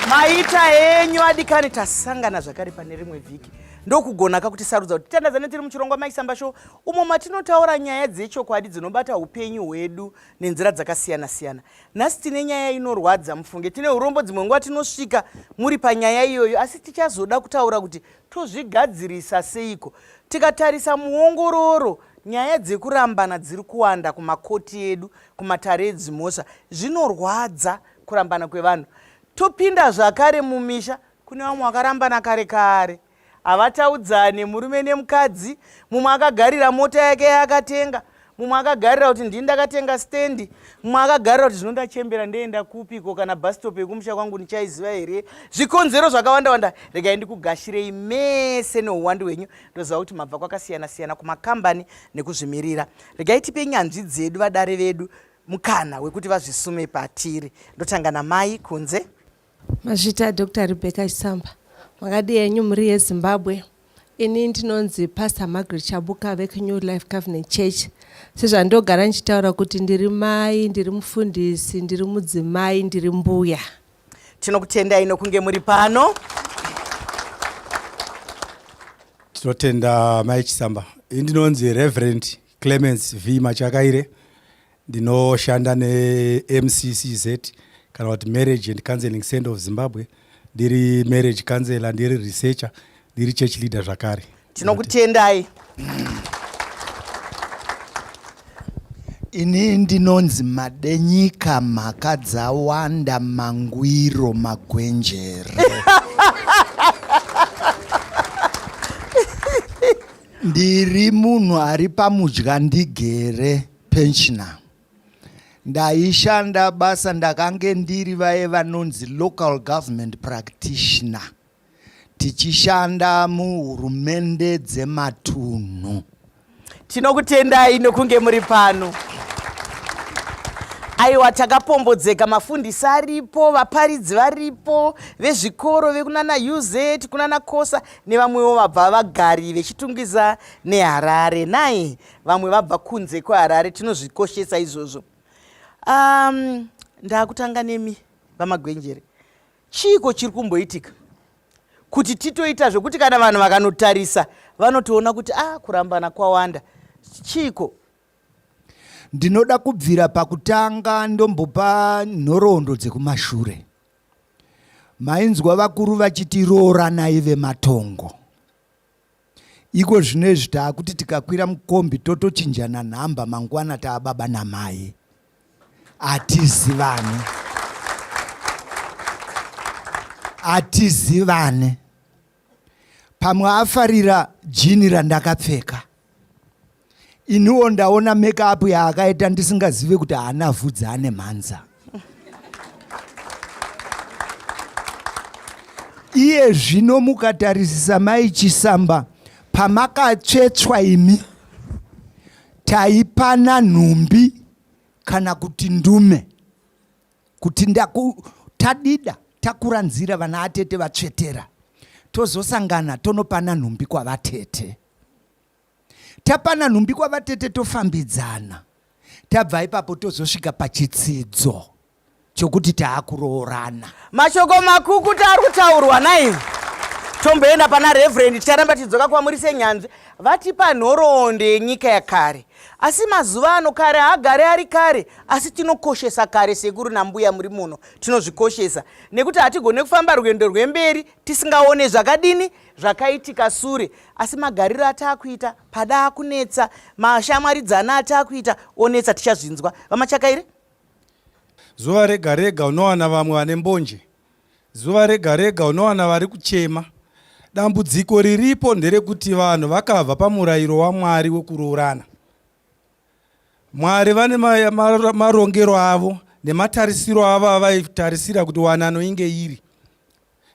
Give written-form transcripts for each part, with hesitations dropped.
Maita henyu adikani, tasangana zvakare pane rimwe vhiki. Ndokugona ka kutisarudza kuti titandadzane tiri muchirongwa Mai Samba Show umo matinotaura nyaya dzechokwadi dzinobata upenyu hwedu nenzira dzakasiyana siyana. Nhasi tine nyaya inorwadza mufunge. Tine urombo dzimwe nguva tinosvika muri panyaya iyoyo asi tichazoda kutaura kuti tozvigadzirisa seiko. Tikatarisa muongororo nyaya dzekurambana dziri kuwanda kumakoti edu, kumatare edzimhosva. Zvinorwadza kurambana kwevanhu. Topinda zvakare mumisha kune vamwe vakarambana kare kare havataudzane murume nemukadzi mumwe akagarira mota yake yaakatenga mumwe akagarira kuti ndini ndakatenga stendi mumwe akagarira kuti zvino ndachembera ndoenda kupiko kana bustop yekumusha kwangu ndichaiziva here zvikonzero zvakawanda wanda regai ndikugashirei mese neuwandu hwenyu ndoziva kuti mabva kwakasiyana siyana kumakambani nekuzvimirira regai tipe nyanzvi dzedu vadare vedu mukana wekuti vazvisume patiri ndotanga namai kunze Mazvita Dr Rebecca Chisamba. Makadii henyu mhuri yeZimbabwe? Ini ndinonzi Pastor Margaret Chabuka vekuNew Life Covenant Church. Sezvandogara ndichitaura kuti ndiri mai, ndiri mufundisi, ndiri mudzimai, ndiri mbuya. Tinokutendai nokunge muri pano. Tinotenda mai Chisamba. Ini ndinonzi Reverend Clemens V Machakaire. Ndinoshanda neMCCZ kana kuti Marriage and Counseling Center of Zimbabwe. Ndiri marriage counselor, ndiri researcher, ndiri church leader zvakare. Tinokutendai. Ini ndinonzi Madenyika mhaka dzawanda mangwiro magwenjere. Ndiri munhu ari pamudya ndigere pensioner. Ndaishanda basa ndakange ndiri vaye vanonzi local government practitioner tichishanda muhurumende dzematunhu. Tinokutendai nokunge muri pano. Aiwa takapombodzeka, mafundisi aripo, vaparidzi varipo, vezvikoro vekunana UZ, kunana Kosa nevamwewo vabva vagari veChitungwiza neHarare. Nai vamwe vabva kunze kweHarare, tinozvikoshesa izvozvo. Um, ndakutanga nemi VaMagwenjere, chiiko chiri kumboitika kuti titoita zvekuti kana vanhu vakanotarisa vanotoona kuti ah, kurambana kwawanda chiiko? Ndinoda kubvira pakutanga ndombopa nhoroondo dzekumashure. Mainzwa vakuru vachiti rooranai vematongo. Iko zvino izvi taakuti tikakwira mukombi totochinjana nhamba mangwana taababa namai. Hatizivane. Hatizivane. Pamwe afarira jini randakapfeka. Iniwo ndaona make up yaakaita ndisingazive kuti haana vhudzi ane mhanza. Iye zvino mukatarisisa mai Chisamba pamakatsvetswa imi taipana nhumbi kana kuti ndume kuti ndaku tadida takura nzira vana atete vatsvetera tozosangana tonopana nhumbi kwavatete. Tapana nhumbi kwavatete tofambidzana. Tabva ipapo tozosvika pachitsidzo chokuti taakuroorana. Mashoko makukuta ari kutaurwa nai. Tomboenda pana Reverend, ticharamba tichidzoka kwamuri senyanzvi. Vatipa nhoroondo yenyika yakare. Asi mazuva ano kare haagare ari kare, asi tinokoshesa kare sekuru nambuya muri muno. Tinozvikoshesa nekuti hatigone kufamba rwendo rwemberi tisingaone zvakadini zvakaitika sure. Asi magariro ataakuita pada akunetsa, mashamwaridzana ataakuita onetsa, tichazvinzwa. VaMachakaire? Zuva rega rega unowana vamwe vane mbonje. Zuva rega rega unowana vari kuchema. Dambudziko riripo nderekuti vanhu vakabva pamurayiro waMwari wekuroorana. Mwari vane marongero avo nematarisiro avo avaitarisira kuti wanano inge iri.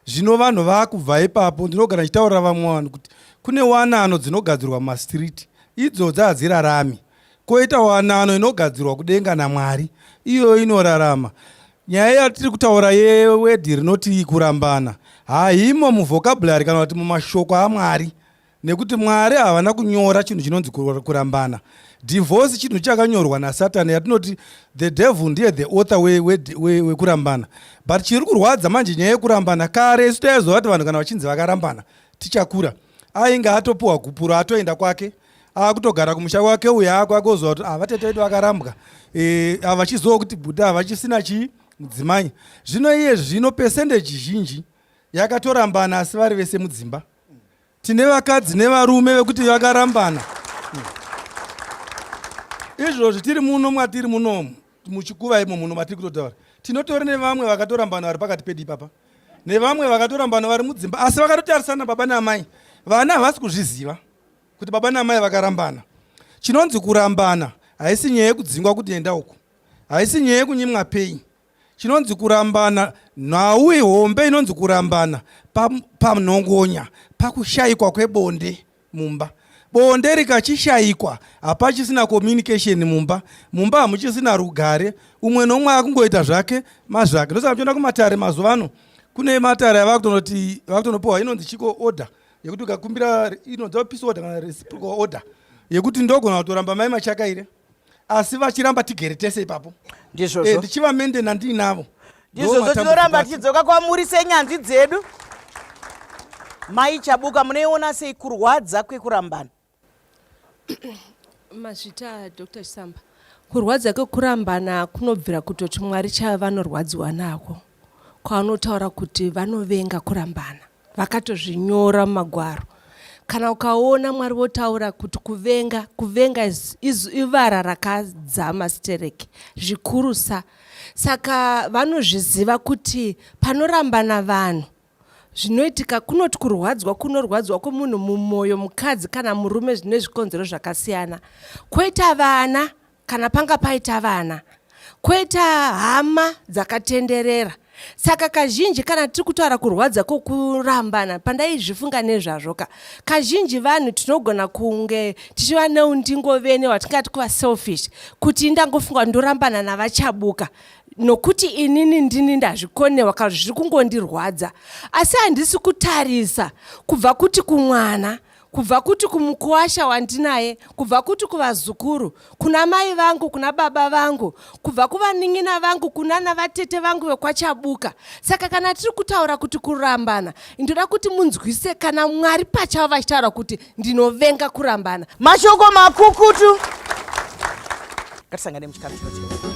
Zvino vanhu vakubva ipapo, ndinogara ndichitaurira vamwe vanhu kuti kune wanano dzinogadzirwa mumastreet, idzodzo hadzirarami. Koita wanano inogadzirwa kudenga naMwari, iyoyo inorarama. Nyaya yatiri kutaura yewedhi rinoti kurambana haimo muvocabulary kana kuti mumashoko aMwari. Nekuti Mwari havana kunyora chinhu chinonzi kurambana. Divorce chinhu chakanyorwa nasatani yatinoti the devil ndiye the author wekurambana we, we, we but chiri kurwadza manje nyaya yekurambana kare isu taizova kuti vanhu kana vachinzi vakarambana tichakura ainge atopuwa gupuro atoenda kwake akutogara kumusha kwake uyo akwake oziva kuti ah, vatete vedu vakarambwa e, havachiziva kuti bhuda havachisina chii mudzimai zvino iye zvino pesendeji zhinji yakatorambana asi vari vese mudzimba tine vakadzi nevarume vekuti vakarambana izvozvi tiri muno mwatiri munomu muchikuva imo muno matiri kutotaura tinotori nevamwe vakatorambana vari pakati pedu ipapa nevamwe vakatorambana vari mudzimba asi vakatotarisana baba naamai vana havasi kuzviziva kuti baba naamai vakarambana chinonzi kurambana haisi nyaya yekudzingwa kuti enda uku haisi nyaya yekunyimwa pei chinonzi kurambana nhau ihombe inonzi kurambana panhongonya pakushayikwa kwebonde mumba bonde rikachishayikwa hapachisina communication mumba mumba hamuchisina rugare umwe noumwe akungoita zvake mazvake ndosaka muchiona kumatare mazuva ano kune matare avakutonoti vakutonopiwa inonzi chiko order yekuti ukakumbira inonzi peace order kana reciprocal order yekuti ndogona kutoramba mai machakaire asi vachiramba tigere tese ipapo ndizvozvo eh, ndichivamendena ndiinavo ndizvozvo tinoramba tichidzoka kwamuri senyanzvi dzedu mai chabuka munoiona sei kurwadza kwekurambana mazvita dr chisamba kurwadza kwekurambana kunobvira kutoti mwari chaivo vanorwadziwa nako kwavanotaura kuti vanovenga kurambana Vakatozvinyora mumagwaro. Kana ukaona Mwari votaura kuti kuvenga, kuvenga ivara rakadzama stereki zvikurusa. Saka vanozviziva kuti panorambana vanhu zvinoitika kunoti kurwadzwa kunorwadzwa kwemunhu mumwoyo mukadzi kana murume zvine zvikonzero zvakasiyana kwoita vana kana panga paita vana kwoita hama dzakatenderera saka kazhinji kana tiri kutaura kurwadza kwokurambana pandaizvifunga nezvazvo ka kazhinji vanhu tinogona kunge tichiva neundingovene watingati kuva selfish kuti indangofunga ndorambana navachabuka nokuti inini ndini ndazvikonewa kana zviri kungondirwadza asi handisi kutarisa kubva kuti kumwana kubva kuti kumukuwasha wandinaye kubva kuti kuvazukuru kuna mai vangu kuna baba vangu kubva kuvanin'ina vangu kunana vatete vangu vekwachabuka saka kana tiri kutaura kuti kurambana ndoda kuti munzwise kana mwari pachavo vachitaura kuti ndinovenga kurambana mashoko makukutu ngatisangane muchikamu chinotevera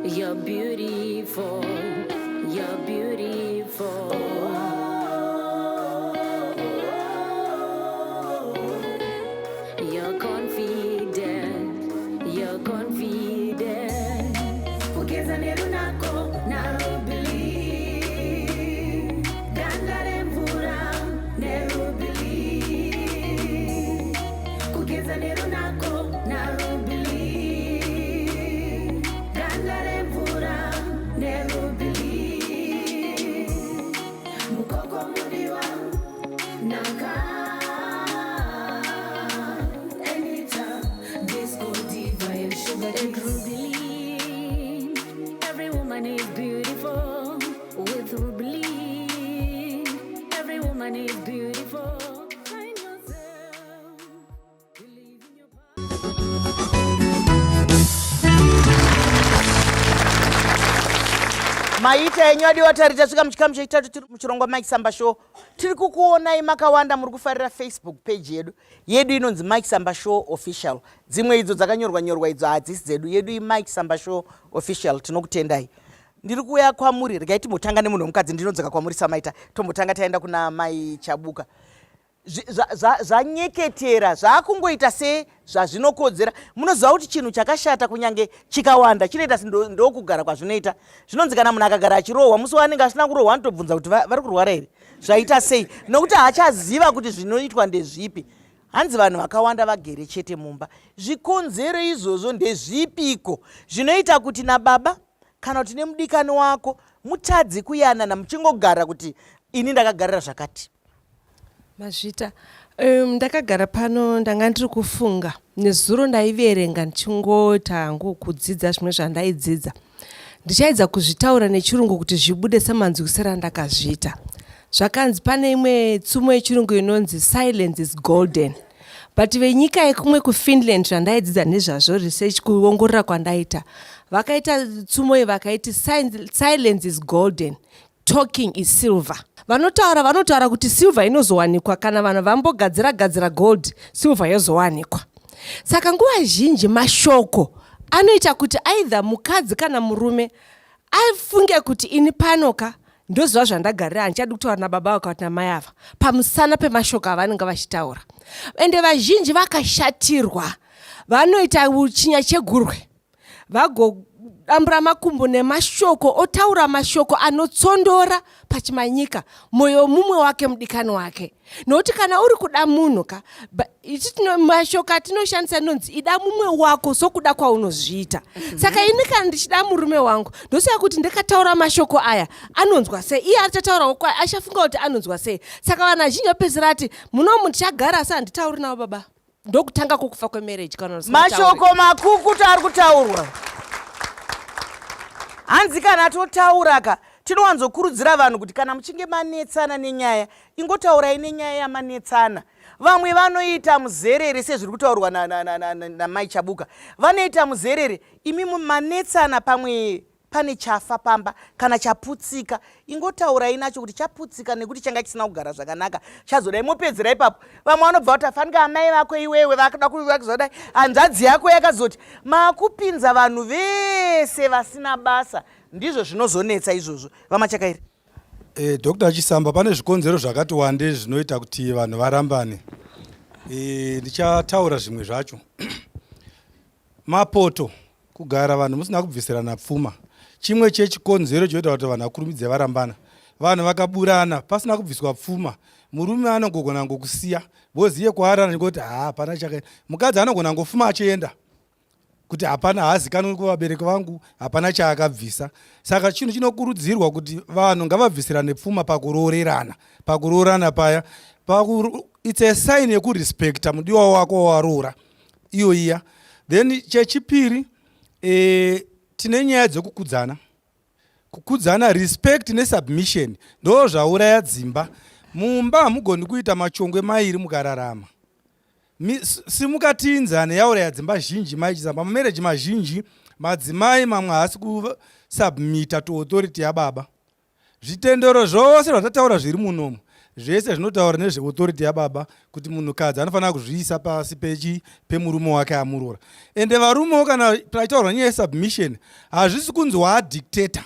You're beautiful. You're beautiful. You're confident. You're confident. Kugeza nerunako narubili. Ganda remvura nerubili. Kugeza nerunako narubili. Ganda remvura nerubili. Mukoko mudiwa naka Anita Disco Diva and Sugar and Rubeline. Every woman is beautiful with Rubeline. Every woman is beautiful. Find yourself. Believe in your power. Maita enyu adiwa tari tasvika muchikamu chechitatu tiri muchirongwa Mike Samba Show. Tiri kukuonai makawanda muri kufarira Facebook page yedu. Yedu inonzi Mike Samba Show Official. Dzimwe idzo dzakanyorwa nyorwa idzo hadzisi dzedu. Yedu iMike Samba Show Official. Tinokutendai. Ndiri kuuya kwamuri, regai timbotanga nemunhu wemukadzi ndinodzoka kwamuri samaita. Tombotanga taenda kuna mai Chabuka. Zvanyeketera zvakungoita sezvazvinokodzera munoziva kuti chinhu chakashata kunyange chikawanda chinoita ndokugara kwazvinoita zvinonzi kana munhu akagara achirohwa musi waanenge asina kurohwa anotobvunza kuti vari kurwara here zvaita sei nokuti haachaziva kuti zvinoitwa ndezvipi hanzi vanhu vakawanda vagere chete mumba zvikonzero izvozvo ndezvipiko zvinoita kuti nababa kana kuti nemudikani wako mutadze kuyanana muchingogara kuti ini ndakagarira zvakati? Mazvita. Um, ndakagara pano ndanga ndiri kufunga nezuro ndaiverenga ndichingoita hangu kudzidza zvimwe zvandaidzidza ndichaedza kuzvitaura nechirungu kuti zvibude semanzwisiro andakazviita zvakanzi pane imwe tsumo yechirungu inonzi silence is golden but venyika yekumwe kufinland zvandaidzidza nezvazvo research kuongorora kwandaita vakaita tsumo iyi vakaiti silence is golden Talking is silver. Vanotaura vanotaura kuti silver inozowanikwa kana vanhu vambogadzira gadzira gold, silver yozowanikwa. Saka nguva zhinji mashoko anoita kuti either mukadzi kana murume afunge kuti ini pano ka ndoziva zvandagarira handichadi kutaura nababa ava kana kuti namai ava pamusana pemashoko avanenge vachitaura. Ende vazhinji vakashatirwa vanoita chinya chegurwe vagodambura makumbo nemashoko otaura mashoko anotsondora pachimanyika mwoyo mumwe wake mudikani wake nokuti kana uri kuda munhu ka mashoko atinoshandisa inonzi ida mumwe wako sokuda kwaunozviita mhm. saka ini kana ndichida murume wangu ndosiya kuti ndikataura mashoko aya anonzwa sei iye achataurawo kwaye achafunga kuti anonzwa sei saka vanhu azhinji vapedzisira ati munomu ndichagara asi handitauri navo baba ndokutanga kwokufa kwemarriage kana mashoko makukutu ari kutaurwa hanzi kana totaura ka tinowanzokurudzira vanhu kuti kana muchinge manetsana nenyaya ingotaurai nenyaya yamanetsana vamwe vanoita muzerere sezviri kutaurwa namai chabuka vanoita muzerere imi manetsana pamwe Pane chafa pamba kana chaputsika ingotaurai nacho kuti chaputsika nekuti changa chisina kugara zvakanaka chazodai mopedzera ipapo. Vamwe vanobva vati afanika amai vako iwewe vakuda kuzodai hanzvadzi yako yakazoti makupinza vanhu vese vasina basa ndizvo zvinozonetsa izvozvo vamachakairi. Eh, Dr. Chisamba pane zvikonzero zvakati wande zvinoita kuti vanhu varambane. Eh, ndichataura zvimwe zvacho. Mapoto, kugara vanhu musina kubvisirana pfuma chimwe chechikonzero chinoita kuti vanhu vakurumidze varambana. Vanhu vakaburana pasina kubviswa pfuma, murume anongogona ngokusiya because iye kwaari anongoti haa hapana chakaita. Mukadzi anogona ngofuma achienda kuti hapana haazikanwi kuvabereki vangu, hapana chaakabvisa. Saka chinhu chinokurudzirwa kuti vanhu ngavabvisirane pfuma pakuroorerana, pakuroorana paya paku, it's a sign yekurespecta mudiwa wako wawaroora. iyo iya then chechipiri e, tine nyaya dzekukudzana kukudzana respect nesubmission ndo zvauraya dzimba mumba hamugoni kuita machongwe mairi mukararama simuka tiinzane yauraya dzimba zhinji maichizamba mamereji mazhinji madzimai mamwe haasi kusubmita to authority yababa Zvitendero zvose zvatataura zviri munomu zvese zvinotaura nezveauthority yababa kuti munhukadzi anofanira kuzviisa pasi pechi pemurume wake amuroora. Ende varumewo kana pachitaurwa nyaya yesubmission hazvisi kunzi waadictator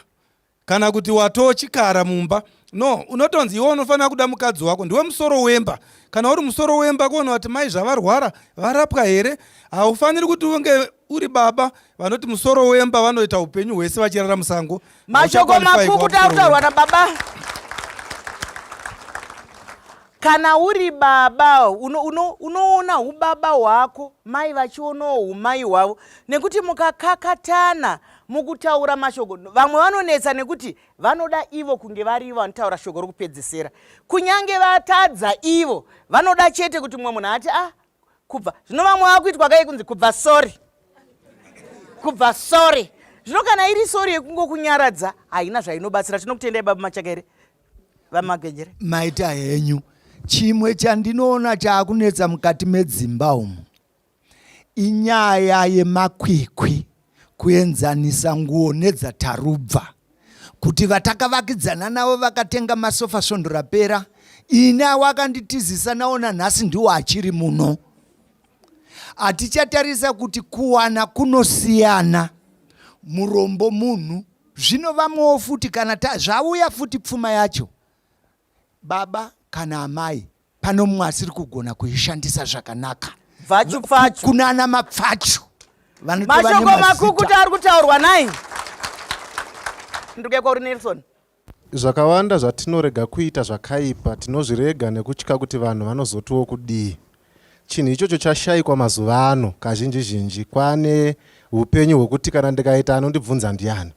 kana kuti watochikara mumba no unotonzi iwe unofanira kuda mukadzi wako ndiwe musoro wemba kana uri musoro wemba kuona kuti mai zvavarwara varapwa here haufaniri kuti unge uri baba vanoti musoro wemba vanoita upenyu hwese vachirara musango mashoko makukutu ari kutaurwa nababa kana uri baba unoona uno, uno ubaba hwako mai vachionawo umai hwavo nekuti mukakakatana mukutaura mashoko vamwe vanonetsa nekuti vanoda ivo kunge vari ivo vanotaura shoko rokupedzesera kunyange vatadza ivo vanoda chete kuti mumwe munhu ati ah kubva zvino vamwe vakuitwa kai kunzi kubva sorry kubva sorry zvino kana iri sorry yekungokunyaradza haina zvainobatsira tinokutendai baba machakaire vamagenjere maita henyu chimwe chandinoona chaakunetsa mukati medzimba umu inyaya yemakwikwi kuenzanisa nguo nedzatarubva kuti vatakavakidzana navo vakatenga masofa svondo rapera ini awo akanditizisa naona nhasi ndiwo achiri muno hatichatarisa kuti kuwana kunosiyana murombo munhu zvino vamwewo futi kana zvauya futi pfuma yacho Baba kana amai pano mumwe asiri kugona kuishandisa zvakanaka. Pfachu pfachu. Kunana mapfachu. Mashoko makukutu ari kutaurwa nai. Nduke kwauri Nelson. Zvakawanda zvatinorega kuita zvakaipa tinozvirega nekutya kuti vanhu vanozotiwo kudii. Chinhu ichocho chashaikwa mazuva ano kazhinji zhinji. Kwane upenyu hwekuti kana ndikaita anondibvunza ndiani.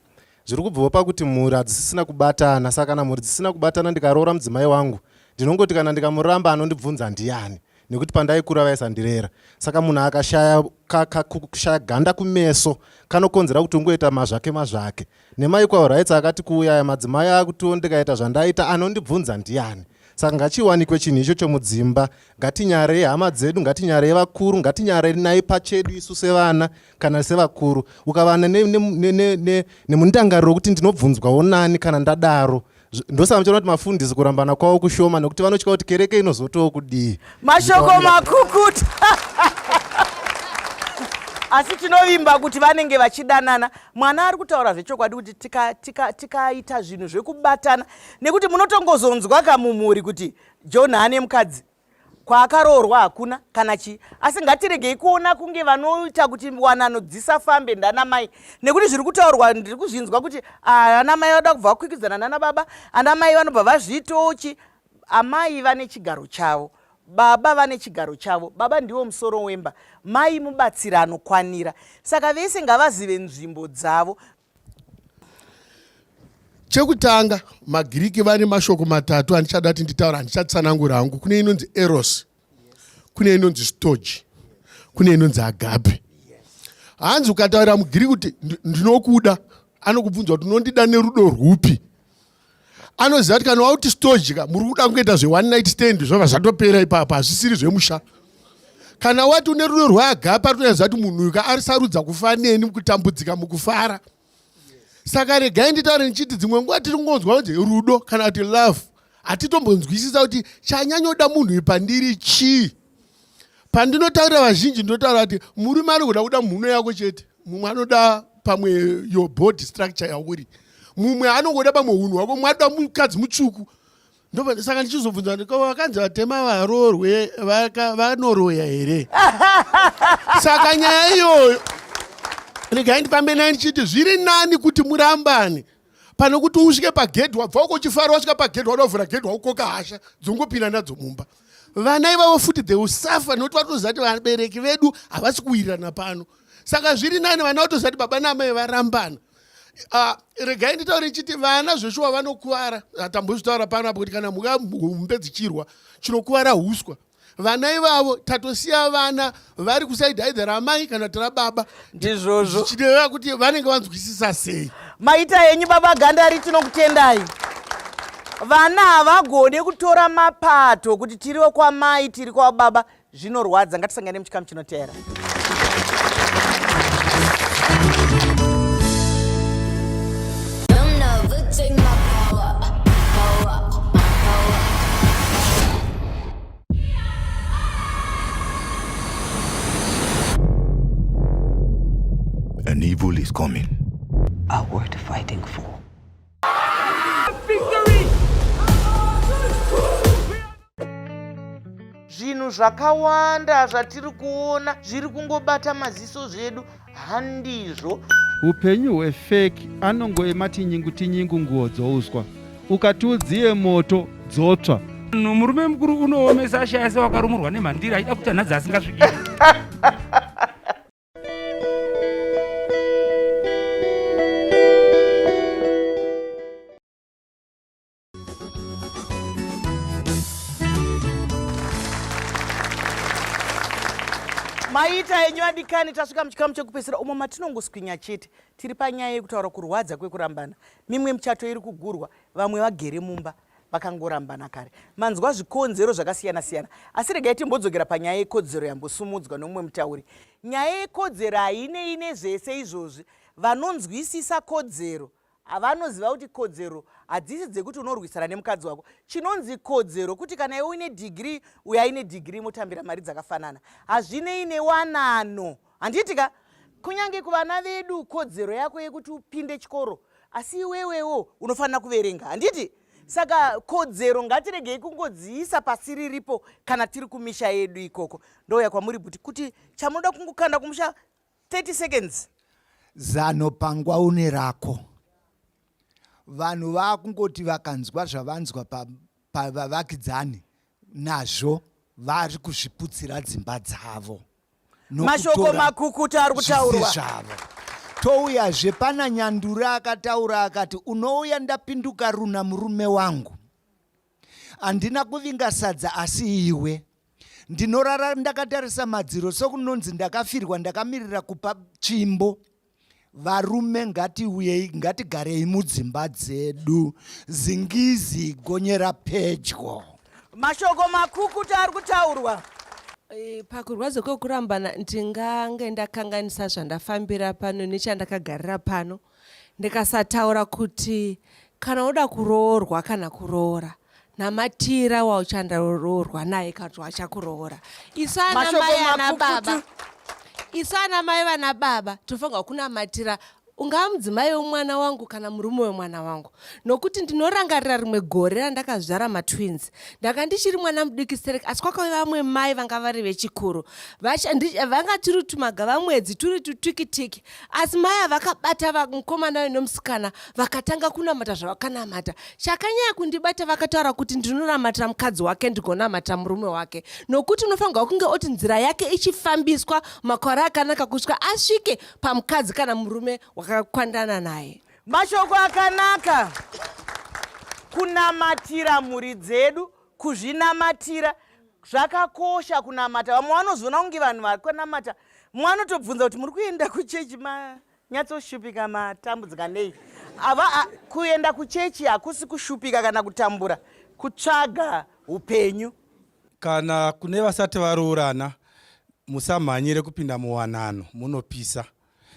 Zviri kubvawo pakuti mhuri hadzisisina kubatana. Saka kana mhuri dzisina kubatana ndikaroora mudzimai wangu ndinongoti kana ndikamuramba anondibvunza ndiyani nekuti pandaikura vaisandirera. Saka munhu akashaya ka, ka, kushaya ganda kumeso kanokonzera kuti ungoita mazvake mazvake. Nemaequal rights akati kuuya aya madzimai akutiwo ndikaita zvandaita anondibvunza ndiyani. Saka ngachiwanikwe chinhu ichocho mudzimba. Ngatinyarei hama dzedu, ngatinyarei vakuru, ngatinyarenai pachedu isu sevana kana sevakuru. Ukavana nemundangariro wekuti ndinobvunzwawo nani kana ndadaro. Ndosaka muchiona kuti mafundisi kurambana kwavo kushoma nekuti vanotya kuti kereke inozotiwo kudii. Mashoko makukuta. Asi tinovimba kuti vanenge vachidanana. Mwana ari kutaura zvechokwadi kuti tikaita tika, tika zvinhu zvekubatana nekuti munotongozonzwa kamumhuri kuti John ane mukadzi kwaakaroorwa hakuna kana chii asi ngatiregei kuona kunge vanoita kuti wanano dzisafambe ndanamai nekuti zviri kutaurwa ndiri kuzvinzwa kuti ah, anamai vanoda kubva vakwikwidzana nana baba anamai vanobva vazviitochi amai vane chigaro chavo baba vane chigaro chavo baba ndiwo musoro wemba mai mubatsiri anokwanira saka vese ngavazive nzvimbo dzavo Chekutanga, maGiriki vane mashoko matatu andichada kuti nditaura, handichatsanangura hangu. Kune inonzi eros, kune inonzi storge, kune inonzi agape. Hanzi ukataura muGiriki kuti ndinokuda, anokubvunza kuti unondida nerudo rwupi? Anoziva kuti kana wauti storge ka, muri kuda kungoita zve one night stand, zvobva zvatopera ipapo, hazvisiri zvemusha. Kana wati une rudo rwaagape, arikutoziva kuti munhu uyu ka arisarudza kufa neni mukutambudzika, mukufara. Saka regai nditaure ndichiti dzimwe nguva tiri kungonzwa kuti rudo kana kuti love, hatitombonzwisisa kuti chanyanyoda munhu uyu pandiri chii. Pandinotaurira vazhinji ndinotaura kuti murume anogona kuda mhuno yako chete, mumwe anoda pamwe your body structure yauri, mumwe anongoda pamwe hunhu hwako, mumwe anoda mukadzi mutsvuku. Saka ndichizobvunza kuti ko vakanzi vatema varoorwe vanoroya here? Saka nyaya iyoyo regai ndifambe nayo ndichiti zviri nani kuti murambane pane kuti usvike pagedhi wabva uko uchifara, wasvika pagedhi wada kuvhura gedhi wakukoka hasha dzongopinda nadzo mumba. Vana ivavo futi they will suffer nekuti vatoziva kuti vabereki vedu havasi kuwirirana pano. Saka zviri nani vana vatoziva kuti baba naamai varambana. Regai nditaure ndichiti vana zveshuwa vanokuvara, hatambozvitaura pano apo kuti kana mhuka hombe dzichirwa chinokuvara huswa. Vana ivavo tatosiya vana vari kusaidi either ramai kana kuti rababa, ndizvozvo zvichireva kuti vanenge vanzwisisa sei. Maita henyu baba Gandari, tinokutendai. Vana havagone kutora mapato kuti tiri kwamai tiri kwababa, zvinorwadza. Ngatisangane muchikamu chinoteera. An evil is coming. Are worth fighting for. Zvinhu zvakawanda zvatiri kuona zviri kungobata maziso zvedu handizvo. Hupenyu hwefake anongoema tinyingu tinyingu nguo dzouswa ukati udziye moto dzotsva. Murume mukuru unoomesa ashaya sewakarumurwa nemhandiri achida kutanha dzaasingasvikiri. Maita henyu adikani, tasvika muchikamu chekupedzisira umo matinongoswinya chete. Tiri panyaya yekutaura kurwadza kwekurambana. Mimwe michato iri kugurwa, vamwe vagere mumba vakangorambana kare. Manzwa zvikonzero zvakasiyana siyana, asi regai timbodzokera panyaya yekodzero yambosumudzwa nomumwe mutauri. Nyaya yekodzero hainei nezvese izvozvi. Vanonzwisisa kodzero Vanoziva kuti kodzero hadzisi dzekuti unorwisana nemukadzi wako. Chinonzi kodzero kuti kana iwe uine degree uyo aine degree motambira mari dzakafanana. Hazvinei newanano. Handiti ka? Kunyange kuvana vedu kodzero yako yekuti upinde chikoro asi iwewewo unofanira kuverenga. Handiti? Saka kodzero ngatiregei kungodziisa pasi riripo kana tiri kumisha yedu ikoko. Ndouya kwamuri bhuti kuti chamunoda kungokanda kumusha 30 seconds. Zano pangwa une rako. Vanhu vakungoti vakanzwa zvavanzwa pavavakidzani nazvo vari kuzviputsira dzimba dzavo. Mashoko makukutu ari kutaurwa. Zvavo. Touyazve pana nyanduri akataura akati unouya ndapinduka runa murume wangu. Handina kuvinga sadza asi iwe. Ndinorara ndakatarisa madziro sokunonzi ndakafirwa ndakamirira kupa tsvimbo. Varume ngatiuyei ngatigarei mudzimba dzedu. Zingizi gonyera pedyo. Mashoko makukutu ari kutaurwa. Eh, pakurwadza kwekurambana ndingange ndakanganisa zvandafambira pano nechandakagarira pano ndikasataura kuti kana uda kuroorwa kana kuroora namatira wauchandaroorwa naye kana kuti wachakuroora isu ana mai ana baba isu ana mai vana baba tofanirwa kunamatira ungava mudzimai wemwana wangu kana murume wemwana wangu nokuti ndinorangarira rimwe gore randakazvara matwins ndanga ndichiri mwana mudiki sterek asi kwakauya vamwe mai vanga vari vechikuru vanga tiri tumagava mwedzi turi tutwikitiki asi mai avakabata mukomana uyu nomusikana vakatanga kunamata zvavakanamata chakanyanya kundibata vakataura kuti ndinonamatira mukadzi wake ndigonamatira murume wake nokuti unofanirwa kunge oti nzira yake ichifambiswa makore akanaka kusvika asvike pamukadzi kana murume wakakwandana naye mashoko akanaka kunamatira mhuri dzedu kuzvinamatira zvakakosha kunamata vamwe vanozoona kunge vanhu vakanamata mumwe anotobvunza kuti muri kuenda kuchechi manyatsoshupika matambudzika nei ava kuenda kuchechi hakusi kushupika kana kutambura kutsvaga upenyu kana kune vasati varoorana musamhanyire kupinda muwanano munopisa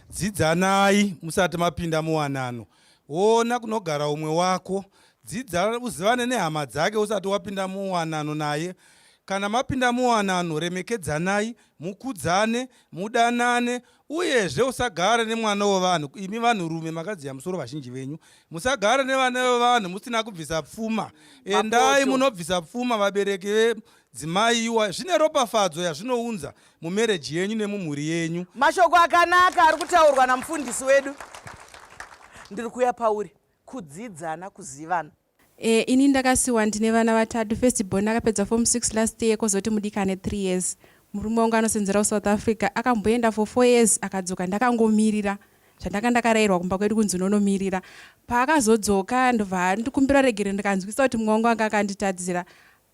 Dzidzanai musati mapinda muwanano. Ona kunogara umwe wako. Dzidza uzivane nehama dzake usati wapinda muwanano naye. Kana mapinda muwanano remekedzanai, mukudzane, mudanane uyezve usagare nemwana wevanhu. Imi vanhurume makadziya musoro vazhinji venyu. Musagare nevana vevanhu musina kubvisa pfuma. Endai munobvisa pfuma vabereki Dzimai iwa zvine ropafadzo yazvinounza mumereji yenyu nemumhuri yenyu. Mashoko akanaka ari kutaurwa namufundisi wedu. Ndiri kuuya pauri. Kudzidzana, kuzivana. E, ini ndakasiwa ndine vana vatatu first born akapedza form 6 last year kozoti mudiki ane 3 years murume wangu anosenzera kusouth africa akamboenda for 4 years akadzoka ndakangomirira zvandanga ndakarairwa kumba kwedu kunzi unonomirira paakazodzoka ndobva ndikumbira regere ndikanzwisa kuti mumwe wangu anga akanditadzira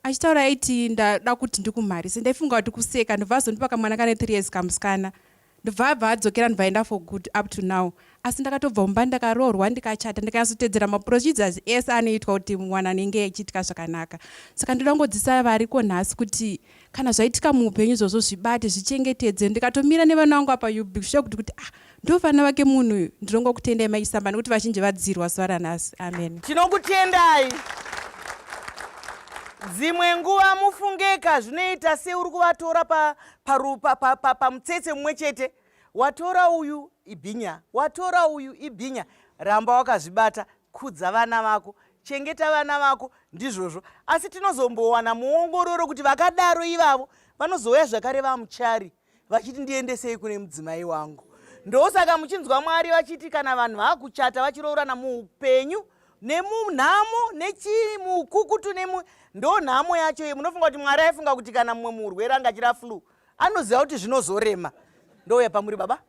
Achitaura aiti ndada kuti ndikumharise ndaifunga kuti kuseka ndobva azondipa kamwana kane 3 years kamusikana ndobva abva adzokera ndobva aenda for good up to now asi ndakatobva mumba ndakaroorwa ndikachata ndikanyatsoteedzera maprocedures ese anoitwa kuti mwana anenge achiitika zvakanaka saka ndoda kungodzidzisa variko nhasi kuti kana zvaitika muupenyu izvozvo zvibate zvichengetedze ndikatomira nevana vangu apa you be shocked kuti ah Ndovana vake munhu uyu. Ndinongokutendai mai Chisamba nekuti vazhinji vadzirwa zuva ranhasi. Amen. Tinokutendai. Dzimwe nguva mufungeka zvinoita seuri kuvatora pamutsetse pa, pa, pa, pa, mumwe chete. Watora uyu ibhinya, watora uyu ibhinya. Ramba wakazvibata, kudza vana vako, chengeta vana vako, ndizvozvo. Asi tinozombowana muongororo kuti vakadaro ivavo vanozouya zvakare vamuchari vachiti ndiendesei kune mudzimai wangu ndosaka muchinzwa mwari vachiti kana vanhu vakuchata vachiroorana muupenyu nemunhamo nechii muukukutu nemu ndo nhamo yacho iyo munofunga kuti mwari aifunga kuti kana mumwe murwere angachira flu anoziva kuti zvinozorema ndouya pamuri baba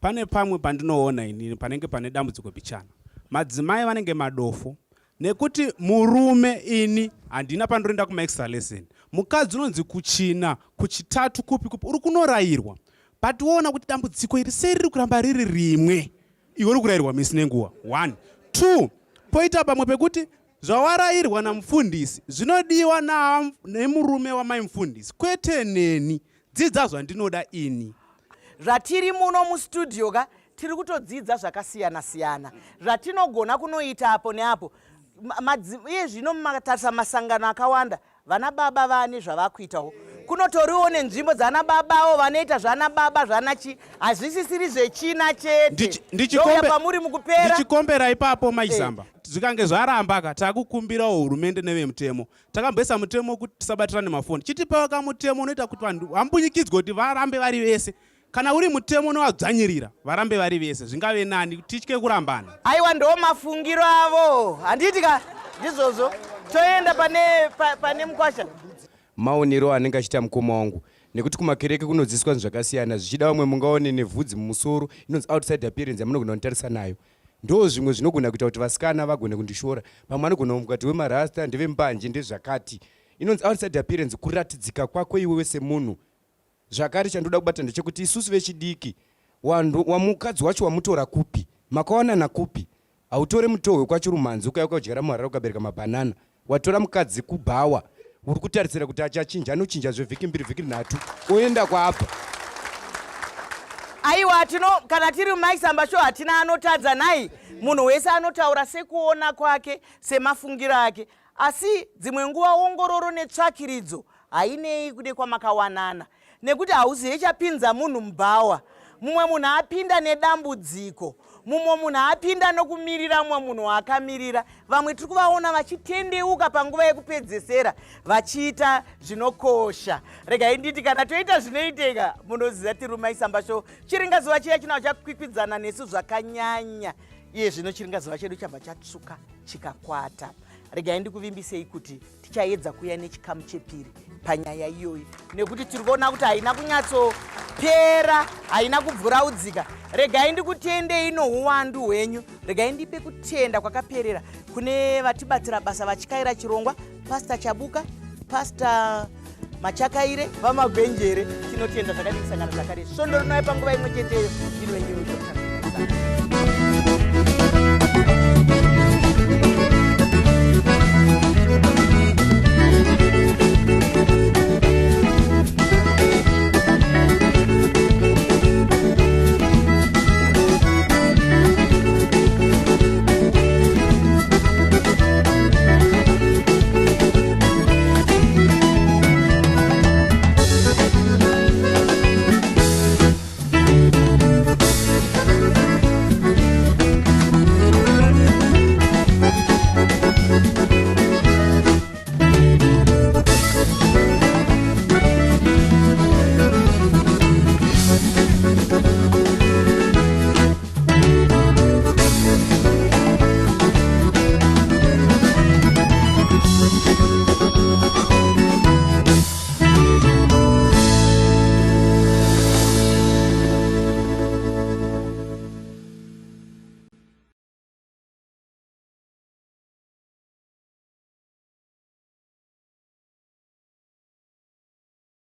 pane pamwe pandinoona inini panenge pane dambudziko bichana madzimai vanenge madofo nekuti murume ini handina pandinoenda kumaextra lesson mukadzi unonzi kuchina kuchitatu kupi kupi uri kunorayirwa but woona kuti dambudziko iri sei riri kuramba riri rimwe iwe uri kurayirwa misi nenguva one two poita pamwe pekuti zvawarayirwa namufundisi zvinodiwa nemurume wamai mufundisi kwete neni dzidza zvandinoda ini zvatiri muno mustudio ka tiri kutodzidza zvakasiyana siyana zvatinogona kunoita apo neapo iye zvino makatarisa masangano akawanda vana baba vane zvavakuitawo kunotoriwo nenzvimbo dzana babawo vanoita zvana baba zvana chi hazvisisiri zvechina chete ndouya pamuri mukupera ndichikombera ipapo maisamba eh. zvikange zvaramba ka takukumbirawo hurumende nevemutemo takamboisa mutemo wekuti tisabatirane mafoni chitipawo kamutemo unoita kuti vanhu vambunyikidzwe kuti varambe vari vese kana uri mutemo unovadzvanyirira varambe vari vese zvingave nani titye kurambana aiwa ndo mafungiro avo handiti ka ndizvozvo toenda pane, pa, pane mukwasha maonero anenge achiita mukoma wangu Nekuti kumakereke kunodzidziswa zvinhu zvakasiyana, zvichida vamwe mungaone nevhudzi mumusoro inonzi outside appearance yamunogona kunditarisa nayo. Ndoo zvimwe zvinogona kuita kuti vasikana vagone kundishora. Pamwe anogona kumuka kuti wemarasta, ndevembanje, ndezvakati. Inonzi outside appearance kuratidzika kwako iwewe semunhu. Zvakare chandoda kubata ndechekuti isusu vechidiki wandu wamukadzi wacho wamutora kupi? Makawanana kupi? Hautore mutohwe kwaChirumhanzi ukauya ukadyara muHarare ukabereka mabhanana. Watora mukadzi kubhawa uri kutarisira kuti achachinja anochinja zvevhiki mbiri vhiki nhatu oenda kwaabva. Aiwa tino kana tiri mumaisamba sho hatina anotadza nhai munhu wese anotaura sekuona kwake semafungiro ake asi dzimwe nguva ongororo netsvakiridzo hainei kude kwamakawanana nekuti hauzive chapinza munhu mubhawa mumwe munhu apinda nedambudziko mumwe munhu apinda nokumirira mumwe munhu waakamirira vamwe tiri kuvaona vachitendeuka panguva yekupedzesera vachiita zvinokosha regai nditi kana toita zvinoiteka munoziva tirumai samba sho chiringazuva chiya chinawo chakwikwidzana nesu zvakanyanya iye zvino chiringazuva chedu chabva chatsvuka chikakwata regai ndikuvimbisei kuti tichaedza kuuya nechikamu chepiri panyaya iyoyi nekuti tiri kuona kuti haina kunyatsopera haina kubvuraudzika regai ndikutendei nohuwandu hwenyu regai ndipe kutenda kwakaperera kune vatibatsira basa vachikaira chirongwa pasta chabuka pasta machakaire vamagwenjere tinotenda zvakadii kusangana zvakare svondo rinouya panguva imwe cheteyo ndinwenyu dr.